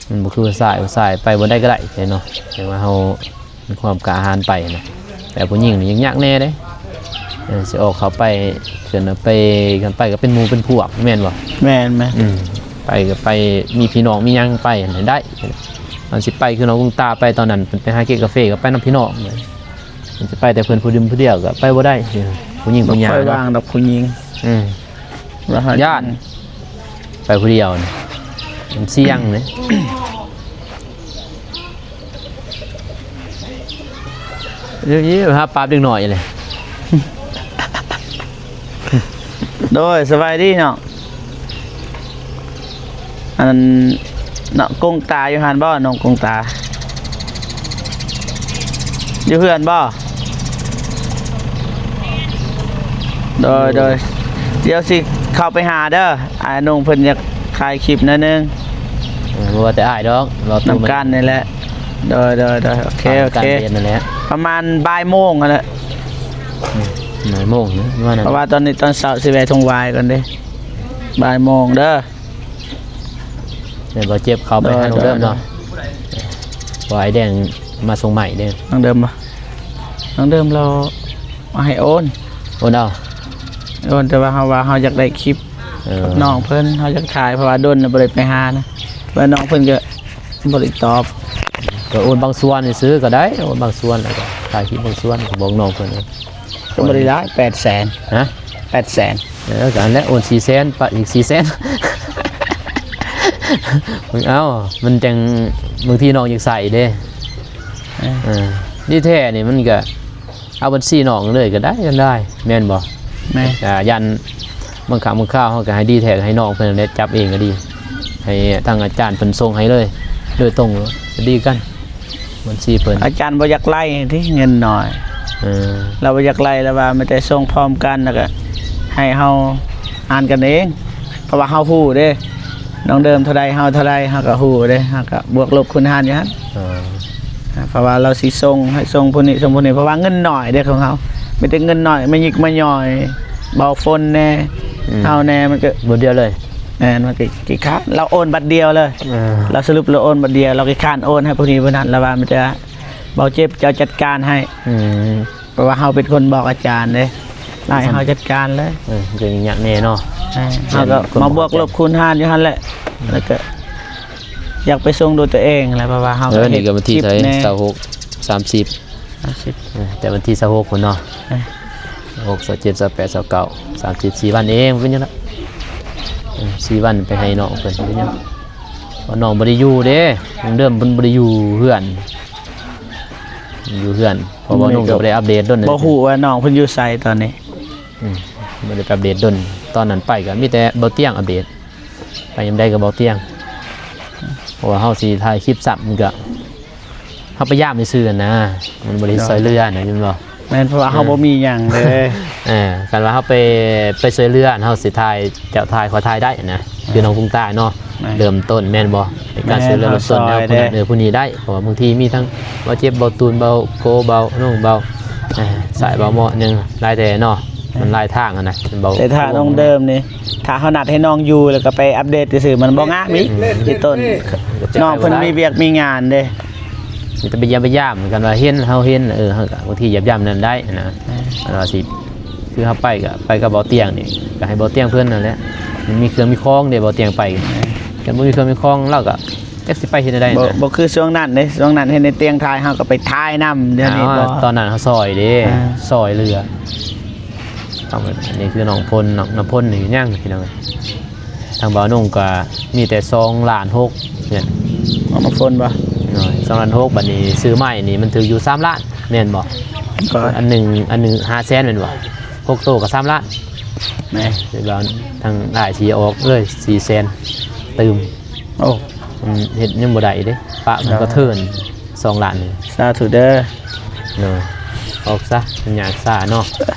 ມັນບໍ່ຄືຜູ້ຊາຍ ຜູ້ຊາຍໄປບ່ອນໃດກໍໄດ້ເນາະ ແຕ່ວ່າເຮົາມີຄວາມກ້າຫານໄປນະ ແຕ່ຜູ້ຍິງນີ້ຍາກແດ່ເດ້ ເອີ ຊິອອກເຂົ້າໄປ ເຊິ່ງໄປ ຄັນໄປກໍເປັນໝູ່ເປັນພວກ ແມ່ນບໍ່? ແມ່ນໆ ອືມ ໄປກໍໄປ ມີພີ່ນ້ອງມີຫຍັງໄປຫັ້ນໄດ້ ມັນຊິໄປຄືນ້ອງກຸງຕາໄປຕອນນັ້ນ ເພິ່ນໄປຫາເກັບກາເຟກໍໄປນຳພີ່ນ້ອງ ມັນຊິໄປແຕ່ເພິ່ນຜູ້ດຽວ ຜູ້ດຽວກໍໄປບໍ່ໄດ້ ຜູ້ຍິງຜູ້ຍາເນາະ ບໍ່ຄ່ອຍວ່າງດອກຜູ້ຍິງ ອືມ ວ່າເຮົາຢ້ານ ໄປຜູ້ດຽວນີ້ ມັນສ່ຽງເດ້ ເອີ ຫາປາບເດັກນ້ອຍເລີຍ ໂດຍ ສະບາຍດີເນາະ ອັນນັ້ນ ນ້ອງກົງຕາຢູ່ຫັ້ນບໍ່? ນ້ອງກົງຕາ ຢູ່ເຮືອນບໍ່? ໂດຍ ໂດຍ ດຽວຊິເຂົ້າໄປຫາເດີ ອ້າຍໜຸ່ງເພິ່ນຢາກຖ່າຍຄລິບໜ້ອຍໜຶ່ງ ເອີ ບໍ່ວ່າແຕ່ອ້າຍດອກ ເວົ້ານຳກັນນີ້ແຫຼະ ໂດຍ ໂດຍ ໂດຍ ໂອເຄ ໂອເຄ ປະມານບ່າຍໂມງຫັ້ນແຫຼະ ອືມ ບ່າຍໂມງນະ ປະມານນັ້ນ ເພາະວ່າຕອນນີ້ຕອນເຊົ້າຊິແວ່ທົ່ງຫວາຍກ່ອນເດ້ ບ່າຍໂມງເດີ. ແມ່ນບໍ່ ເຈັບເຂົ້າໄປຫານ້ອງເດີມເນາະ ໂດຍ ໂດຍ ເພາະອ້າຍແດງມາສົ່ງໃໝ່ເດ້ ນ້ອງເດີມບໍ່? ນ້ອງເດີມລາວໃຫ້ໂອນ ໂອນເອົາ ໂອນ ແຕ່ວ່າເຮົາວ່າເຮົາຢາກໄດ້ຄລິບ ເອີ ກັບນ້ອງເພິ່ນ ເຮົາຢາກຖ່າຍ ເພາະວ່າດົນແລ້ວບໍ່ໄດ້ໄປຫານະ ແຕ່ວ່ານ້ອງເພິ່ນກໍບໍ່ໄດ້ຕອບ ກໍໂອນບາງສ່ວນຊື່ໆກໍໄດ້ ໂອນບາງສ່ວນ ແລ້ວກໍຖ່າຍຄລິບບາງສ່ວນ ກໍບອກນ້ອງເພິ່ນ ກໍບໍ່ໄດ້ຫຼາຍ ແປດແສນ ຮະ ແປດແສນ ເອີ ກໍອັນແຫຼະ ໂອນສີ່ແສນ ປະອີກສີ່ແສນ ເອົ້າ ມັນຈັ່ງ ບາງທີນ້ອງຢາກໃຊ້ເດ້ ເອີ ເອີ ດີແທ້ນີ້ມັນກະເອົາບັນຊີນ້ອງເລີຍກໍໄດ້ ກັນໄດ້ ແມ່ນບໍ່? ແມ່ນ ອ່າ ຢ້ານບາງຄັ້ງບາງຄາວເຮົາກໍໃຫ້ດີແທ້ໃຫ້ນ້ອງເພິ່ນແຫຼະ ຈັບເອງກໍດີ ໃຫ້ທາງອາຈານເພິ່ນສົ່ງໃຫ້ເລີຍ ໂດຍຕົງ ດີກັນ ບັນຊີເພິ່ນ ອາຈານບໍ່ຢາກໄລ່ຕິ ເງິນໜ້ອຍ ເອີ ລາວບໍ່ຢາກໄລ່ ລາວວ່າມີແຕ່ສົ່ງພ້ອມກັນ ແລ້ວກໍໃຫ້ເຮົາອ່ານກັນເອງ ເພາະວ່າເຮົາຮູ້ເດ້ ນ້ອງເດີມເທົ່າໃດ ເຮົາເທົ່າໃດ ເຮົາກໍຮູ້ເດ້ ເຮົາກໍບວກລົບຄູນຫານຢູ່ຫັ້ນ ເອີ ເພາະວ່າລາວຊິສົ່ງ ໃຫ້ສົ່ງຜູ້ນີ້ ສົ່ງຜູ້ນີ້ ເພາະວ່າເງິນໜ້ອຍເດ້ຂອງເຮົາ ມີແຕ່ເງິນໜ້ອຍ ມາຍິກມາຍ່ອຍ ເບົາຝົນແດ່ ອືມ ເຮົາແດ່ ມັນກໍ ບັດດຽວເລີຍ ແມ່ນ ມັນກໍຂີ້ຄ້ານ ລາວໂອນບັດດຽວເລີຍ ເອີ ລາວສະຫຼຸບລາວໂອນບັດດຽວ ລາວຂີ້ຄ້ານໂອນໃຫ້ຜູ້ນີ້ຜູ້ນັ້ນ ລາວວ່າມີແຕ່ເບົາເຈັບເຈົ້າຈັດການໃຫ້ ອືມ ເພາະວ່າເຮົາເປັນຄົນບອກອາຈານເດ້ ໃຫ້ເຮົາຈັດການເລີຍ ເອີ ມັນກໍຍາກແດ່ເນາະ ເອີ ເຮົາກໍມາບວກລົບຄູນຫານຢູ່ຫັ້ນແຫຼະ ອືມ ແລ້ວກໍຢາກໄປສົ່ງດ້ວຍຕົວເອງແຫຼະ ເພາະວ່າເຮົາ ເອີ ກໍເຮັດ ນີ້ກໍວັນທີເທົ່າໃດ ຄລິບແດ່ ຊາວຫົກ ສາມສິບ ສາມສິບ ເອີ ແຕ່ວັນທີຊາວຫົກພຸ້ນເນາະ ເອີ ຊາວຫົກ ຊາວເຈັດ ຊາວແປດ ຊາວເກົ້າ ສາມສິບ ສີ່ວັນເອງ ບໍ່ເປັນຫຍັງດອກ ເອີ ສີ່ວັນໄປໃຫ້ນ້ອງເພິ່ນ ບໍ່ເປັນຫຍັງ ເພາະນ້ອງບໍ່ໄດ້ຢູ່ເດ້ ເດີມເພິ່ນບໍ່ໄດ້ຢູ່ເຮືອນ ຢູ່ເຮືອນ ເພາະວ່ານ້ອງກໍບໍ່ໄດ້ອັບເດດດົນ ບໍ່ຮູ້ວ່ານ້ອງເພິ່ນຢູ່ໃສຕອນນີ້ ອືມ ບໍ່ໄດ້ອັບເດດດົນ ຕອນນັ້ນໄປກໍມີແຕ່ເບົາຕຽງອັບເດດ ໄປຍາມໃດກໍເບົາຕຽງ ເພາະວ່າເຮົາຊິຖ່າຍຄລິບຊ້ຳ ມັນກໍ ເຮົາໄປຢາມຊື່ໆຫັ້ນນະ ມັນບໍ່ໄດ້ຊ່ອຍເຫຼືອນະ ແມ່ນບໍ່? ແມ່ນ ເພາະວ່າເຮົາ ເອີ ບໍ່ມີຫຍັງເດ້ ເອີ ຄັນວ່າເຮົາໄປ ໄປຊ່ວຍເຫຼືອ ເຮົາຊິຖ່າຍ ເຈົ້າຖ່າຍ ຂ້ອຍຖ່າຍໄດ້ນະ ເອີ ຄືນ້ອງກຸງຕາເນາະ ແມ່ນ ເລີ່ມຕົ້ນແມ່ນບໍ່? ໃນການ ແມ່ນ ຊ່ວຍເຫຼືອລົດຊົນ ເຮົາຊ່ອຍ ເຮົາຜູ້ນັ້ນ ເອີ ຜູ້ນີ້ໄດ້ ເພາະວ່າບາງທີມີທັງເບົາເຈັບ ເບົາຕູນ ເບົາໂກ ເບົາໜຸ່ງ ເບົາ ເອີ ສາຍ ເບົາເໝາະ ຫຍັງຫຼາຍແຕ່ເນາະ ມັນຫຼາຍທາງຫັ້ນນະ ເບົາ ແຕ່ຖ້ານ້ອງເດີມນີ້ ຖ້າເຮົານັດໃຫ້ນ້ອງຢູ່ ແລ້ວກໍໄປອັບເດດຊື່ໆ ມັນບໍ່ງາມອີກ ອືມ ທີ່ຕົ້ນ ນ້ອງເພິ່ນມີວຽກມີງານເດ້ ມີແຕ່ໄປຢ້ຽມໄປຢາມ ຄັນວ່າເຫັນ ເຮົາເຫັນ ເອີ ເຮົາກໍບາງທີຢາມໆນັ້ນໄດ້ນະ ເອີ ຄັນວ່າຊິ ຄືເຮົາໄປກໍໄປກັບເບົາຕຽງນີ້ ກໍໃຫ້ເບົາຕຽງເພິ່ນນັ້ນແຫຼະ ມັນມີເຄື່ອງມີຂອງເດ້ ເບົາຕຽງໄປ ຄັນບໍ່ມີເຄື່ອງມີຂອງ ລາວກໍຈັກຊິໄປເຮັດແນວໃດ ບໍ່ ນະ ບໍ່ຄືຊ່ວງນັ້ນເດ້ ຊ່ວງນັ້ນເຫັນໃນຕຽງຖ່າຍ ເຮົາກໍໄປຖ່າຍນຳ ດຽວນີ້ ເອົາ ບໍ່ ຕອນນັ້ນເຮົາຊ່ອຍເດ້ ເອີ ຊ່ອຍເຫຼືອ ຕ້ອງ ອັນນີ້ຄືນ້ອງພົນ ນ້ອງນ້ຳພົນນີ້ຍັງພີ່ນ້ອງ ທາງບ່າວນຸ່ງກໍມີແຕ່ສອງລ້ານຫົກ ເພິ່ນ ນ້ອງນ້ຳຝົນບໍ່ ໂດຍ ສອງລ້ານຫົກ ບັດນີ້ຊື້ໃໝ່ນີ້ມັນຖືກຢູ່ສາມລ້ານ ແມ່ນບໍ່ ກໍ ອັນໜຶ່ງ ອັນໜຶ່ງຫ້າແສນແມ່ນບໍ່ ຫົກໂຕກໍສາມລ້ານ ແມ່ນ ແຕ່ວ່າທາງອ້າຍຊິອອກເລີຍສີ່ແສນຕື່ມ ໂອ້ ມັນເຮັດຍັງບໍ່ໄດ້ເດ້ ປະມັນກໍເທີນ ສອງລ້ານນີ້ ສາທຸເດີ. ໂດຍ ອອກຊະ ມັນຍາກຊາເນາະ.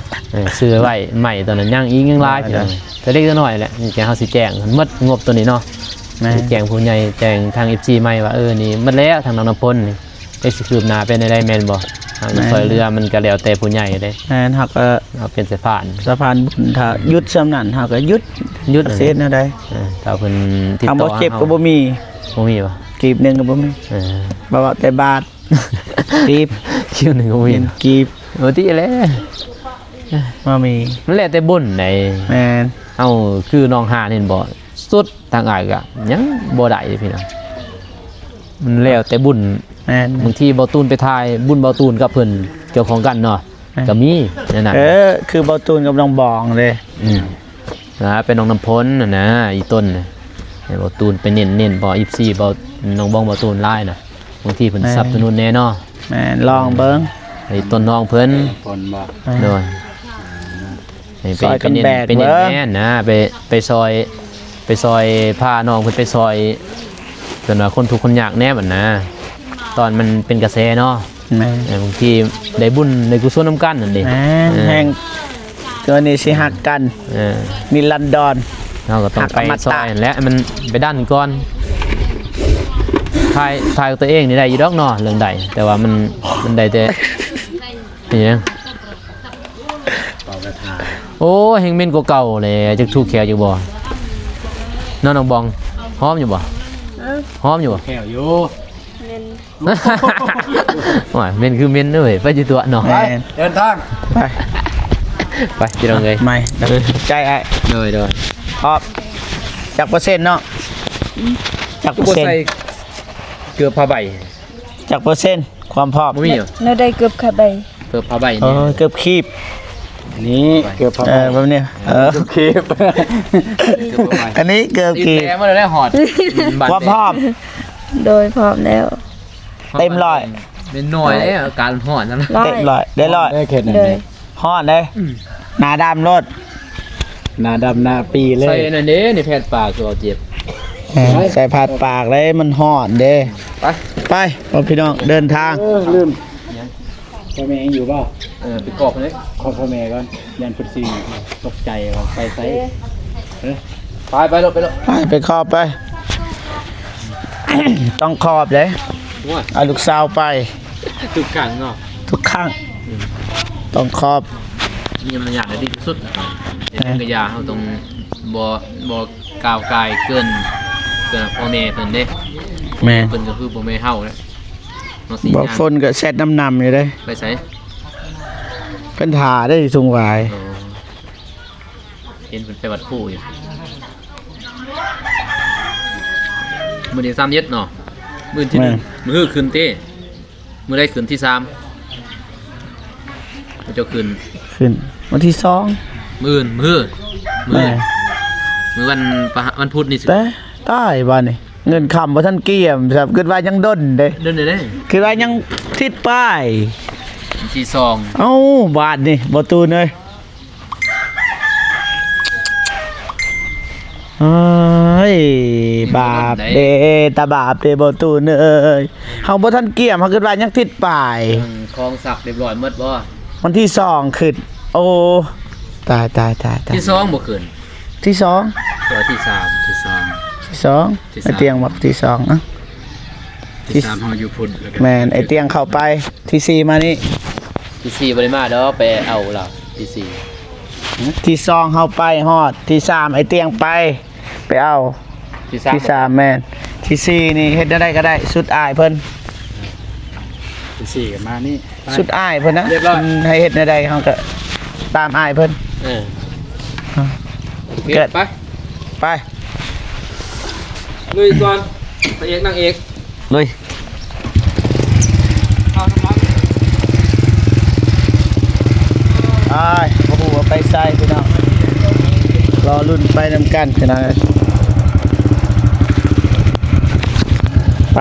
ເອີ ຊື້ໄວ້ໃໝ່ຕອນນັ້ນຍັງອີກ ຍັງຫຼາຍ ໂດຍ ພີ່ນ້ອງ. ໂດຍ ແຕ່ເລັກແຕ່ນ້ອຍແຫຼະ ນີ້ແກເຮົາຊິແຈ້ງໝົດງົບໂຕນີ້ເນາະ. ແມ່ນ ຊິແຈ້ງຜູ້ໃຫຍ່ ແຈ້ງທາງເອັຟຊີໃໝ່ວ່າ ເອີ ນີ້ໝົດແລ້ວ ທາງນ້ອງນ້ຳຝົນນີ້ ເອີ ຊິຄືບໜ້າເປັນແນວໃດແມ່ນບໍ່? ເຮົາກໍ ແມ່ນ ຊ່ອຍເຫຼືອມັນກໍແລ້ວແຕ່ຜູ້ໃຫຍ່ເດ້. ແມ່ນ ເຮົາກໍ ເຮົາເປັນສະພານ ສະພານບຸນ ຖ້າຢຸດຊ່ຳນັ້ນເຮົາກໍຢຸດ ຢຸດ ເຮົາຊິເຮັດແນວໃດ? ເອີ ຖ້າເພິ່ນຕິດຕໍ່ ຖ້າບໍ່ເຈັບກໍບໍ່ມີ ບໍ່ມີບໍ່? ກີບໜຶ່ງກໍບໍ່ມີ. ເອີ ບໍ່ເວົ້າແຕ່ບາດ ກີບ ຄີບໜຶ່ງກໍບໍ່ມີ ເງິນກີບ ເອີ ຕິແຫຼະ ບໍ່ມີ. ມັນແລ້ວແຕ່ບຸນໃດ໋. ແມ່ນ ເຮົາຄືໜອງຫານເຫັນບໍ່ ສຸດທາງອ້າຍກໍຍັງບໍ່ໄດ້ເດ້ພີ່ນ້ອງ ມັນແລ້ວແຕ່ບຸນ. ແມ່ນ ບາງທີເບົາຕູນໄປຖ່າຍ ບຸນເບົາຕູນກັບເພິ່ນກ່ຽວຂ້ອງກັນເນາະ ແມ່ນ ກໍມີແນວນັ້ນ. ເອີ ຄືເບົາຕູນກັບນ້ອງບອງເດ້. ອືມ ນະ ເປັນນ້ອງນ້ຳຝົນນະ ນະ ອີ່ຕົນນະ ໃຫ້ເບົາຕູນໄປເນັ້ນໆ ເພາະເອັຟຊີເບົາ ນ້ອງບອງ ເບົາຕູນຫຼາຍນະ ບາງທີເພິ່ນ ແມ່ນ ສະໜັບສະໜູນແດ່ເນາະ. ແມ່ນ ລອງເບິ່ງ ໃຫ້ຕົ້ນນ້ອງເພິ່ນ ຜົນບໍ່? ໂດຍ ໃຫ້ໄປ ຊ່ອຍກັນແບກ ໄປເນັ້ນ ເບິ່ງ ແມ່ນນະ ໄປ ໄປຊ່ອຍ ໄປຊ່ອຍ ພານ້ອງເພິ່ນໄປຊ່ອຍ ເພິ່ນວ່າຄົນທຸກຄົນຍາກແດ່ບັດນະ ຕອນມັນເປັນກະແສເນາະ. ແມ່ນ ເອີ ບາງທີໄດ້ບຸນໄດ້ກຸສົນນຳກັນນັ້ນເດ້. ແມ່ນ ເອີ ແຮງ ຕົວນີ້ຊິຮັກກັນ ເອີ ນິລັນດອນ ເຮົາກໍຕ້ອງໄປຊ່ອຍຫັ້ນແຫຼະ ໃຫ້ມັນໄປດັນກ່ອນ. ຖ່າຍ ຖ່າຍຕົວເອງນີ້ໄດ້ຢູ່ດອກເນາະ ເລື່ອງໃດ ແຕ່ວ່າມັນ ມັນໄດ້ແຕ່ ເປັນຫຍັງ? ໂອ້ ແຮງເໝັນກວ່າເກົ່າແຫຼະ ຈັກຖືກແຂວຢູ່ບໍ່ເນາະ ນ້ອງບອງ? ຫອມຢູ່ບໍ່? ຫອມຢູ່ບໍ່? ແຂວຢູ່ ໂອ້ຍ ເໝັນຄືເໝັນເວີຍ ໄປຢູ່ຕົວະເນາະ. ແມ່ນ ເດີນທາງ ໄປ ໄປພີ່ນ້ອງເອີຍ ໃໝ່ ໃຈອ້າຍ. ໂດຍ ໂດຍ ຮອບ ຈັກເປີເຊັນເນາະ? ຈັກເປີເຊັນ? ຄືບໍ່ໃສ່ເກີບຜ້າໃບ? ຈັກເປີເຊັນຄວາມພ້ອມ? ບໍ່ມີຫວະ? ແນວໃດເກີບຜ້າໃບ? ເກີບຜ້າໃບ ເອີ ນີ້ ເກີບຄີບ ນີ້ເກີບຜ້າໃບ ເອີ ແບບນີ້ ເອີ ເກີບຄີບ ອັນນີ້ເກີບຄີບ ແຕ່ມາແລ້ວຮອດ ຄວາມພ້ອມ? ໂດຍ ພ້ອມແລ້ວ ເຕັມຮ້ອຍ ເປັນໜ່ວຍເດ້ ອາກາດຮ້ອນນະ ເຕັມຮ້ອຍ ໄດ້ຮ້ອຍ ໄດ້ແຄ່ນັ້ນ ໂດຍ ເດ້ ຮ້ອນເດ້ ອືມ ໜ້າດຳໂລດ ໜ້າດຳໜ້າປີເລີຍ. ໃສ່ອັນນັ້ນເດ້ ນີ້ແຜ່ນປາກ ຄືວ່າເຈັບ ເອີ ໃສ່ຜ້າປາກເດ້ ມັນຮ້ອນເດ້. ໄປ ໄປ ພໍ່ພີ່ນ້ອງ ເດີນທາງ. ເອີ ລືມ ພໍ່ແມ່ຍັງຢູ່ບໍ່? ເອີ ໄປຂອບເລີຍ ຂອບພໍ່ແມ່ກ່ອນ ຢ້ານເພິ່ນຊິຕົກໃຈວ່າໄປໃສ. ເອີ ໄປ ໄປໂລດ ໄປໂລດ ໄປ ໄປຂອບໄປ ຕ້ອງຂອບເດ້. ໂອ້ຍ ເອົາລູກສາວໄປ ທຸກຄັ້ງເນາະ ທຸກຄັ້ງ ອືມ ຕ້ອງຂອບ. ມີມາລະຍາດທີ່ດີທີ່ສຸດນະ ເອີ ເປັນຫຍັງກະຢ່າ ເຮົາຕ້ອງບໍ່ ບໍ່ກ້າວກ່າຍເກີນ ເກີນພໍ່ແມ່ເພິ່ນເດ້. ແມ່ນ ເພິ່ນກໍຄືພໍ່ແມ່ເຮົາແຫຼະເນາະ. ບໍ່ຝົນກໍແຊັດນຳໆຢູ່ເດ້. ໄປໃສ? ເພິ່ນຖ້າໄດ້ທຸງຫວາຍ. ໂອ້ ເຫັນເພິ່ນໄປວັດພູຢູ່. ມື້ນີ້ສາມເອັດເນາະ ມື້ທີໜຶ່ງ ແມ່ນ ມື້ຄືນເຕ ມື້ໃດຄືນທີສາມ ເຈົ້າຄືນ ຄືນວັນທີສອງ ມື້ອື່ນ ມື້ ມື້ ແມ່ນ ມື້ວັນພະຫັດ ວັນພຸດນີ້ຊິ ແຕ່ຕາຍບາດນີ້ ເງິນຄຳບໍ່ທັນກຽມຊ້ຳ ຄິດວ່າຍັງດົນເດ້ ດົນເດ້ ຄິດວ່າຍັງທິດປາຍ ວັນທີສອງ. ເອົ້າ ບາດນີ້ບໍ່ຕູນເອີຍ ເອີຍ ບາບເດ້ ຕາບາບເດ້ບໍ່ຕູນເອີຍ ເຮົາບໍ່ທັນກຽມ ເຮົາຄິດວ່າຍັງຕິດປ້າຍ. ເຄື່ອງຂອງສັກຮຽບຮ້ອຍໝົດບໍ່? ວັນທີສອງຂຶ້ນ ໂອ້ ຕາຍ ຕາຍ ຕາຍ ຕາຍ ທີສອງບໍ່ຂຶ້ນ ທີສອງ ເທື່ອທີສາມ ທີສອງ ທີສອງ ທີສາມ ໄອ້ຕຽງວ່າທີສອງ ອະ ທີສາມເຮົາຢູ່ພຸ້ນ ແມ່ນ ໄອ້ຕຽງເຂົ້າໄປ ທີສີ່ມານີ້ ທີສີ່ບໍ່ໄດ້ມາດອກ ໄປເອົາລາວ ທີສີ່ ທີສອງເຮົາໄປຮອດ ທີສາມໄອ້ຕຽງໄປ ໄປເອົາ ທີສາມ ທີສາມ ແມ່ນ ທີສີ່ນີ້ເຮັດແນວໃດກໍໄດ້ ສຸດອ້າຍເພິ່ນ ທີສີ່ກໍມານີ້ ໄປ ສຸດອ້າຍເພິ່ນນະ ຮຽບຮ້ອຍ ເພິ່ນໃຫ້ເຮັດແນວໃດເຮົາກໍຕາມອ້າຍເພິ່ນ ເອີ ເອີ ໂອເຄ ເກີດ ໄປ ໄປ ລຸຍກ່ອນ ພະເອກນາງເອກ ລຸຍ ໄປ ບໍ່ຮູ້ວ່າໄປໃສພີ່ນ້ອງ ລໍລຸ້ນໄປນຳກັນພີ່ນ້ອງເອີຍ ໄປ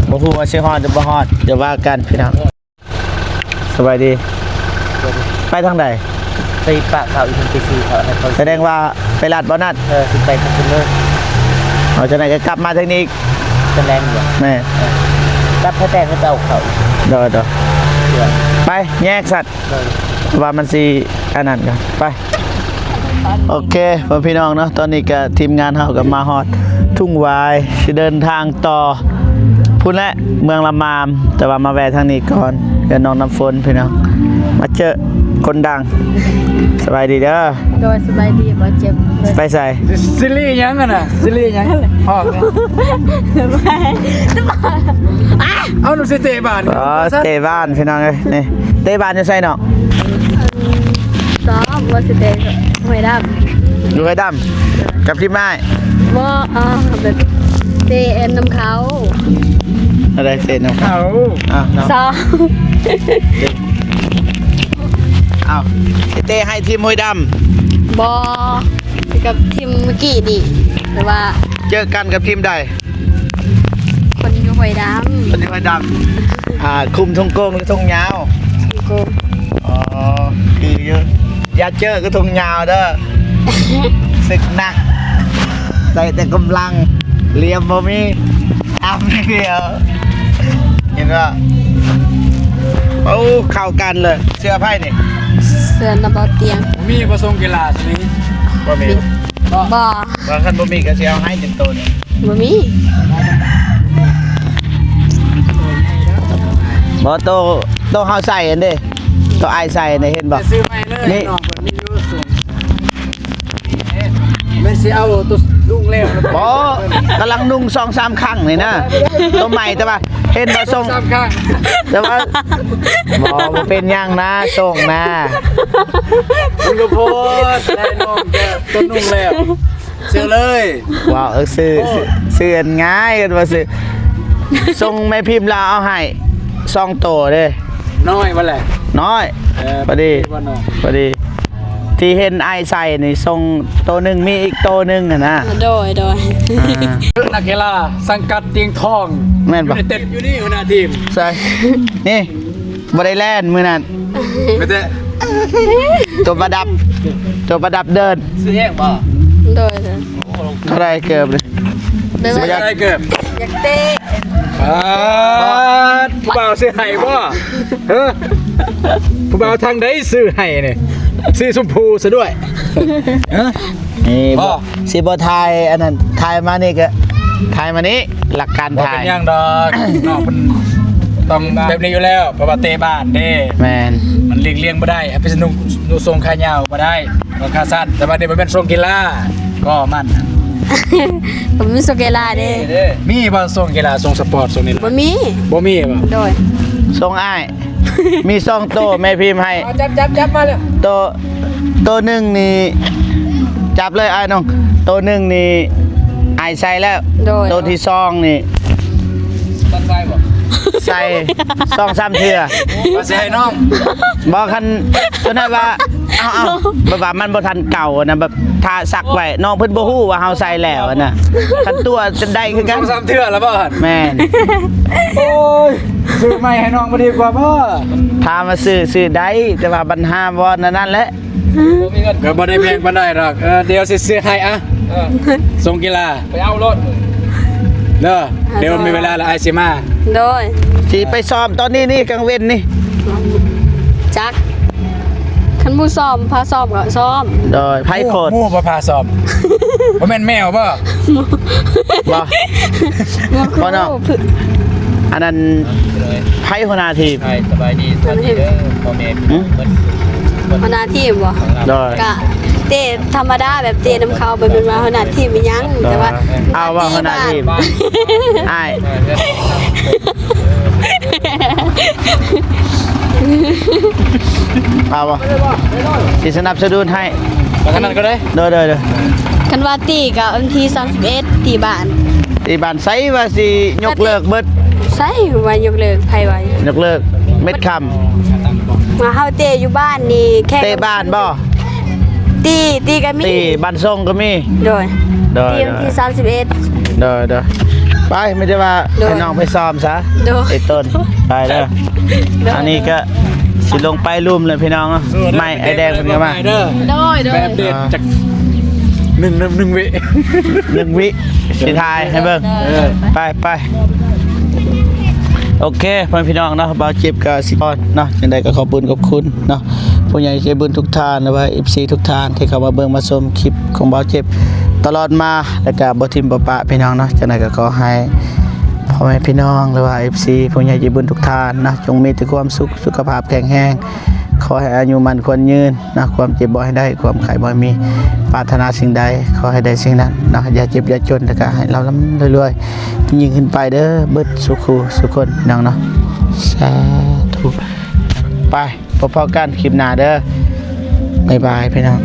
ບໍ່ຮູ້ວ່າຊິຮອດຫຼືບໍ່ຮອດ ດຽວວ່າກັນພີ່ນ້ອງ. ສະບາຍດີ ໄປທາງໃດ? ໄປປາກເຂົາອີກ ໄປຊື້ເຂົາໃຫ້ເຂົາ ສະແດງວ່າໄປລັດບໍ່ນັດ? ເອີ ຊິໄປທາງພຸ້ນເລີຍ ເອົາ ຈັ່ງໃດກໍກັບມາທາງນີ້ອີກ ຕອນແລງຢູ່ ແມ່ນ ເອີ ກັບໃຫ້ແຕ່ເຂົາເຈົ້າເຂົ້າ ໂດຍ ໂດຍ ເພື່ອ ໄປແຍກສັດ ໂດຍ ວ່າມັນຊິອັນນັ້ນກັນ ໄປ ໂອເຄ ພໍ່ພີ່ນ້ອງເນາະ ຕອນນີ້ກະທີມງານເຮົາກະມາຮອດທົ່ງຫວາຍ ຊິເດີນທາງຕໍ່ພຸ້ນແຫຼະ ເມືອງລະມາມ ແຕ່ວ່າມາແວ່ທາງນີ້ກ່ອນ ເຮືອນນ້ອງນ້ຳຝົນພີ່ນ້ອງ ມາເຈີຄົນດັງ ສະບາຍດີເດີ. ໂດຍ ສະບາຍດີ ບໍ່ເຈັບ ໄປໃສ? ຊີຣີຫຍັງຫັ້ນນະ? ຊີຣີຫຍັງ? ອອກ ເອົາ ໜູຊິເຕະບານ ອໍ ເຕະບານພີ່ນ້ອງເອີຍ ນີ້ ເຕະບານຢູ່ໃສນ້ອງ? ຊ້ອມ ວ່າຊິເຕະຫ້ວຍດຳ ຢູ່ຫ້ວຍດຳ ກັບທີມອ້າຍ ບໍ່ ເອີ ແບບເຕະນຳເຂົາ ອະໄລ ເຕະນຳເຂົາ ເຂົາ ອ້າວ ຊ້ອມ ອ້າວ ຊິເຕະໃຫ້ທີມຫ້ວຍດຳ ບໍ່ ກັບທີມມື້ກີ້ນີ້ ແຕ່ວ່າ ເຈີກັນກັບທີມໃດ? ຄົນຢູ່ຫ້ວຍດຳ ຄົນຢູ່ຫ້ວຍດຳ ອ່າ ຄຸມທົ່ງໂກງ ຫຼື ທົ່ງຍາວ? ທົ່ງໂກງ ອໍ ຄືຢູ່ ຢ່າເຈີຄືທົ່ງຍາວເດີ ສຶກໜັກ ໄດ້ແຕ່ກຳລັງ ຫຼ່ຽມບໍ່ມີ ອຳດຽວ ເຫັນບໍ່? ໂອ້ ເຂົ້າກັນເລີຍ ເສື້ອໃຜນີ້? ເສື້ອນຳເບົາຕຽງ ມີບໍ່ ຊົງກິລານີ້? ບໍ່ມີ ບໍ່ ບໍ່ ວ່າຄັນບໍ່ມີກະຊິເອົາໃຫ້ຈັກໂຕໜຶ່ງ ບໍ່ມີ ບໍ່ ໂຕ ໂຕເຮົາໃສ່ຫັ້ນເດ້ ໂຕອ້າຍໃສ່ຫັ້ນເດ້ ເຫັນບໍ່? ຊື້ໃໝ່ເລີຍ ນີ້ ນ້ອງເພິ່ນມີຢູ່ ແມ່ນຊິເອົາໂຕນຸ່ງແລ້ວ ບໍ່ ກຳລັງນຸ່ງສອງສາມຄັ້ງນີ້ນະ ໂຕໃໝ່ ແຕ່ວ່າເຫັນວ່າສົ່ງ ສາມຄັ້ງ ແຕ່ວ່າ ບໍ່ ບໍ່ເປັນຫຍັງນະ ສົ່ງນະ ມັນກະພໍ ໃຫ້ນ້ອງແກ ໂຕນຸ່ງແລ້ວ ຊື້ເລີຍ ວ້າວ ເອີ ຊື້ ຊື້ອັນງ່າຍກັນວ່າຊື້ ສົ່ງແມ່ພິມລາວເອົາໃຫ້ສອງໂຕເດ້ ນ້ອຍບໍ່ແຫຼະ ນ້ອຍ ເອີ ພໍດີ ພໍດີ ທີ່ເຫັນອ້າຍໃສ່ນີ້ ສົ່ງໂຕໜຶ່ງ ມີອີກໂຕໜຶ່ງຫັ້ນນະ ໂດຍ ໂດຍ ອ່າ ນັກກິລາສັງກັດຕຽງທອງ ແມ່ນບໍ່? ຢູ່ໃນເຕັດ ຢູ່ນີ້ຫົວໜ້າທີມ ໃສ່ ນີ້ ບໍ່ໄດ້ແລ່ນມື້ນັ້ນ ໄປແຕ່ ຕົວປະດັບ ຕົວປະດັບເດີນ ຊື້ແຮງບໍ່? ໂດຍ ໂດຍ ເທົ່າໃດເກີບນີ້? ບໍ່ຢາກ ເທົ່າໃດເກີບ? ຢາກເຕະ ປາດ ຜູ້ບ່າວຊື້ໃຫ້ບໍ່? ຮະ ຜູ້ບ່າວທາງໃດຊື້ໃຫ້ນີ້? ສີຊົມພູຊະດ້ວຍ ຮະ ນີ້ບໍ່ ຊິບໍ່ຖ່າຍອັນນັ້ນ ຖ່າຍມານີ້ກະ ຖ່າຍມານີ້ ຫຼັກການ ບໍ່ເປັນຫຍັງດອກ ນ້ອງເພິ່ນຕ້ອງແບບນີ້ຢູ່ແລ້ວ ເພາະວ່າເຕະບານເດ້ ແມ່ນ ມັນຫຼີກລ່ຽງບໍ່ໄດ້ ໃຫ້ໄປນຸ່ງ ນຸ່ງສົ້ງຂາຍາວບໍ່ໄດ້ ຕ້ອງຂາສັ້ນ ແຕ່ວ່ານີ້ມັນເປັນຊົງກິລາ ກໍມັນ ບໍ່ມີຊົງກິລາເດ້ ມີບໍ່ຊົງກິລາ ຊົງສະປອດ ຊົງນີ້ ບໍ່ມີ ບໍ່ມີບໍ່? ໂດຍ ຊົງອ້າຍ ມີສອງໂຕ ແມ່ພິມໃຫ້ ເອົາ ຈັບ ຈັບ ຈັບມາເລີຍ ໂຕ ໂຕໜຶ່ງນີ້ ຈັບເລີຍອ້າຍນ້ອງ ໂຕໜຶ່ງນີ້ອ້າຍໃສ່ແລ້ວ ໂດຍ ໂຕທີສອງນີ້ ໃສ່ບໍ່? ໃສ່ສອງສາມເທື່ອ ວ່າຊິໃຫ້ນ້ອງ ບໍ່ ຄັນຕົວນັ້ນວ່າ ເອົາ ເອົາ ແບບວ່າມັນບໍ່ທັນເກົ່ານະ ແບບຖ້າຊັກໄວ້ ນ້ອງເພິ່ນບໍ່ຮູ້ວ່າເຮົາໃສ່ແລ້ວນະ ຄັນຕົວະຈະໄດ້ຄືກັນ ສອງສາມເທື່ອແລ້ວບໍ່? ແມ່ນ ໂອ້ຍ ຊື້ໃໝ່ໃຫ້ນ້ອງບໍ່ດີກວ່າບໍ່? ຖາມວ່າຊື້ ຊື້ໄດ້ ແຕ່ວ່າບັນຫາບ່ອນອັນນັ້ນແຫຼະ ບໍ່ມີເງິນ ກໍບໍ່ໄດ້ແພງປານໃດດອກ ເອີ ດຽວຊິຊື້ໃຫ້ອະ ເອີ ສົ່ງກິລາ ໄປເອົາໂລດ ເດີ ດຽວມີເວລາແລ້ວອ້າຍຊິມາ ໂດຍ ຊິໄປຊ້ອມຕອນນີ້ນີ້ ກາງເວັນນີ້ ຈັກ ຄັນໝູ່ຊ້ອມ ພາຊ້ອມກໍຊ້ອມ ໂດຍ ໃຜໂຄດ ໝູ່ບໍ່ພາຊ້ອມ ບໍ່ແມ່ນແມວບໍ່? ບໍ່ ໝູ່ ບໍ່ເນາະ ອັນນັ້ນ ໃຜຫົວໜ້າທີມ? ສະບາຍດີ ສະຫວັດດີເດີພໍ່ແມ່ ຫືມ ຫົວໜ້າທີມບໍ່? ໂດຍ ກະເຕະທຳມະດາ ແບບເຕະນຳເຂົາ ບໍ່ແມ່ນວ່າຫົວໜ້າທີມອີ່ຫຍັງ ແຕ່ວ່າ ເອົາວ່າຫົວໜ້າທີມ ອ້າຍ ເອົາບໍ່ ຊິສະໜັບສະໜູນໃຫ້ ໄປທາງນັ້ນກໍໄດ້ ໂດຍ ໂດຍ ໂດຍ ຄັນວ່າຕີກໍວັນທີສາມສິບເອັດ ຕີບ້ານ ຕີບ້ານ ໃສວ່າຊິຍົກເລີກເບິດ ໃສວ່າຍົກເລີກ ໃຜວ່າຍົກເລີກ ເມັດຄຳ ວ່າເຮົາເຕະຢູ່ບ້ານນີ້ ແຂ່ງເຕະບ້ານບໍ່? ຕີ ຕີກໍມີ ຕີບ້ານຊົງກໍມີ ໂດຍ ໂດຍ ຕີວັນທີສາມສິບເອັດ ໂດຍ ໂດຍ ໄປ ມີແຕ່ວ່າ ໂດຍ ໃຫ້ນ້ອງໄປຊ້ອມຊະ ໂດຍ ໄອ້ຕົ້ນ ໄປເດີ ໂດຍ ອັນນີ້ກໍຊິລົງໄປລຸ່ມແລ້ວພີ່ນ້ອງ ໄມ້ໄອ້ແດງເພິ່ນກໍມາ ໂດຍ ໂດຍ ແບບເດັດ ອ່າ ຈັກໜຶ່ງ ໜຶ່ງ ໜຶ່ງວິ ໜຶ່ງວິ ຊິຖ່າຍໃຫ້ເບິ່ງ ເອີ ໄປ ໄປ ໂອເຄ ພໍ່ແມ່ພີ່ນ້ອງເນາະ ບ່າວເຈັບກໍຊິກ່ອນເນາະ ຈັ່ງໃດກໍຂອບບຸນຂອບຄຸນເນາະ ຜູ້ໃຫຍ່ໃຈບຸນທຸກທ່ານ ຫຼືວ່າເອັຟຊີທຸກທ່ານ ທີ່ເຂົ້າມາເບິ່ງມາຊົມຄລິບຂອງບ່າວເຈັບຕະຫຼອດມາ ແລ້ວກໍບໍ່ຖິ້ມບໍ່ປະພີ່ນ້ອງເນາະ ຈັ່ງໃດກໍຂໍໃຫ້ພໍ່ແມ່ພີ່ນ້ອງ ຫຼືວ່າເອັຟຊີຜູ້ໃຫຍ່ໃຈບຸນທຸກທ່ານເນາະ ຈົ່ງມີແຕ່ຄວາມສຸກ ສຸຂະພາບແຂງແຮງ ຂໍໃຫ້ອາຍຸໝັ້ນຂວັນຍືນ ນະ ຄວາມເຈັບບໍ່ໃຫ້ໄດ້ ຄວາມໄຂ້ບໍ່ໃຫ້ມີ ປາດຖະໜາສິ່ງໃດ ຂໍໃຫ້ໄດ້ສິ່ງນັ້ນເນາະ ຢ່າເຈັບຢ່າຈົນ ແລ້ວກໍໃຫ້ລ່ຳໆລວຍໆ ຍິ່ງຂຶ້ນໄປເດີ ເບິດສູ່ຄູ່ສູ່ຄົນ ພີ່ນ້ອງເນາະ ສາທຸ ໄປ ພົບພໍ້ກັນຄລິບໜ້າເດີ ບາຍບາຍ ພີ່ນ້ອງ.